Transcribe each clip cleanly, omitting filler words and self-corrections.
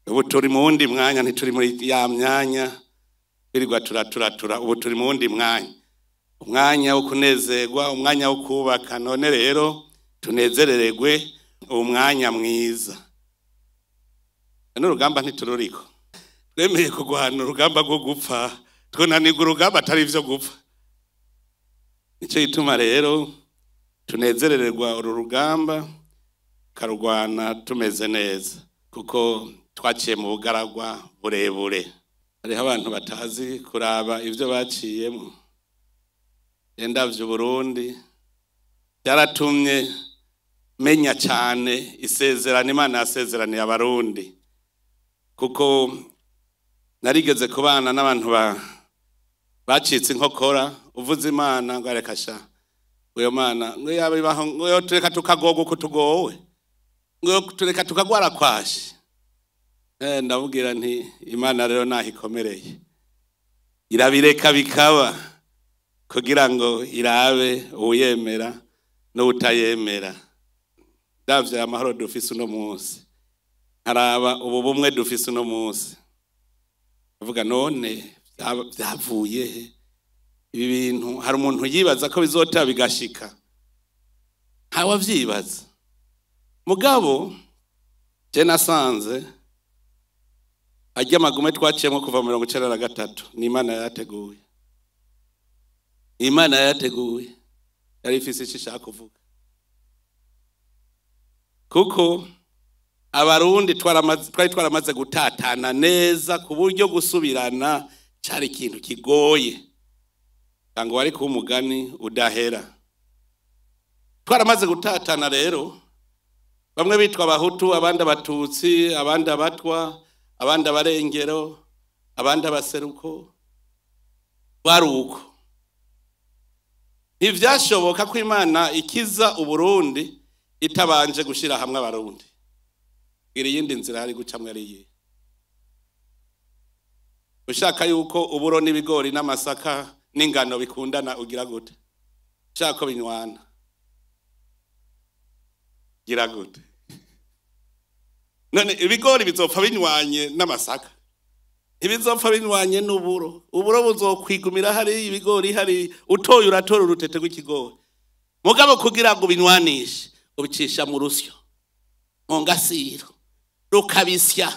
Ubu turi mu wundi mwanya, ntituri muri ya myanya birirwa turaturatura. Ubu turi mu wundi mwanya, umwanya wo kunezerwa, umwanya wo kubaka. None rero tunezerererwe uwo mwanya mwiza. N'urugamba ntitururiko, twemeye kurwana urugamba rwo gupfa, twunanirwa urugamba atari ivyo gupfa. Nico gituma rero tunezerererwa uru rugamba, karurwana tumeze neza, kuko twaciye mu bugaragwa burebure. Hariho abantu batazi kuraba ivyo baciyemo. Ndavye Burundi byaratumye menya cyane isezerano Imana yasezeraniye Abarundi, kuko narigeze kubana n'abantu bacitse inkokora. Uvuze Imana ngo areka sha, uyo Mana ngo yabibaho, ngo tureka tukagogo kutugowe, ngo tureka tukagwara kwashi. Ndabubwira nti Imana rero naho ikomereye irabireka bikaba kugira ngo irabe uwuyemera n'utayemera. Ndavye amahoro dufise uno munsi, nkaraba ubu bumwe dufise uno munsi, avuga none vyavuye he ibi bintu? Hari umuntu yibaza ko bizota bigashika? Ntawe avyibaza. Mugabo je nasanze arya amagume twaciyemo kuva 93 ni Imana yateguye. Imana yateguye, yari ifise ico ishaka kuvuga, kuko Abarundi twari twaramaze gutatana neza ku buryo gusubirana cari ikintu kigoye, ngo wari kuba umugani udahera. Twaramaze gutatana rero, bamwe bitwa Abahutu, abandi Abatutsi, abandi Abatwa, abandi Abarengero, abandi Abaseruko. Wari uko ntivyashoboka ko Imana ikiza Uburundi itabanje gushira hamwe Abarundi. Iri yindi nzira hari gucamwe ari iyihe? Ushaka yuko uburo n'ibigori n'amasaka n'ingano bikundana, ugira gute? Ushaka ko binywana, gira gute? None ibigori bizopfa binywanye n'amasaka? Ntibizopfa binywanye n'uburo. Uburo buzokwigumira hari ibigori hari, utoye uratora urutete rw'ikigori. Mugabo kugira ngo binywanishe, ubicisha mu rusyo, mu ngasiro, rukabisya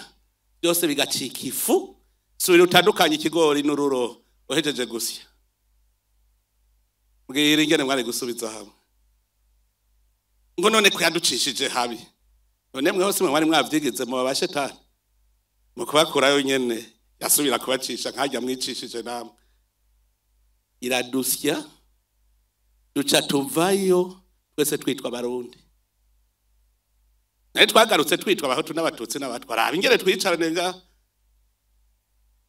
byose bigacika ifu. Subira utandukanye ikigori n'ururo uhejeje gusya. Mbwira ingene mwari gusubiza hamwe. Ngo none ko yaducishije habi? None mwe hose mwari mwavyigize mu babashetani, mu kubakurayo nyene yasubira kubacisha nkajya mwicishije namwe. Iradusya duca tuvayo twese twitwa Abarundi. Naye twagarutse twitwa Abahutu n'Abatutsi n'Abatwa. Raba ingene twicarane nga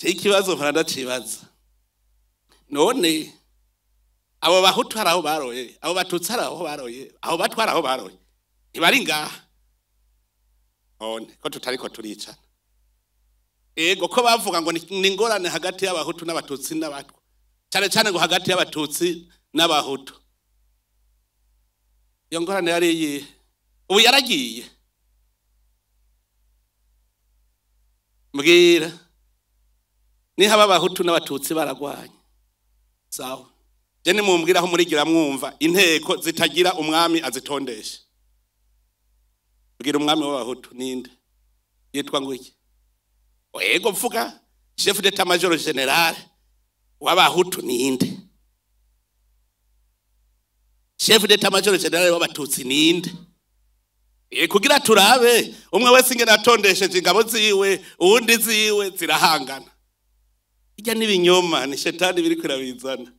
ikibazo mpora ndacibaza. None abo Bahutu hari aho baroye, abo Batutsi hari aho baroye, abo Batwa hari aho baroye, ntibari ngaha? None ko tutariko turicana? Ego ko bavuga ngo ni ingorane hagati y'Abahutu n'Abatutsi n'Abatwa, cyane cyane ngo hagati y'Abatutsi n'Abahutu. Iyo ngorane yari iyihe? Ubu yaragiye. Mbwira, niho Abahutu n'Abatutsi baragwanye, sawa. Je nimumbwira aho murigira mwumva inteko zitagira umwami azitondesha. Mbwira, umwami w'Abahutu ninde? Yitwa ngo iki? Ego mvuga, chef d'état major général w'Abahutu ninde? Chef d'état major général w'Abatutsi ninde? Kugira turabe umwe wese ingene atondesheje ingabo ziwe, uwundi ziwe zirahangana. Irya n'ibinyoma, ni shetani biri kurabizana.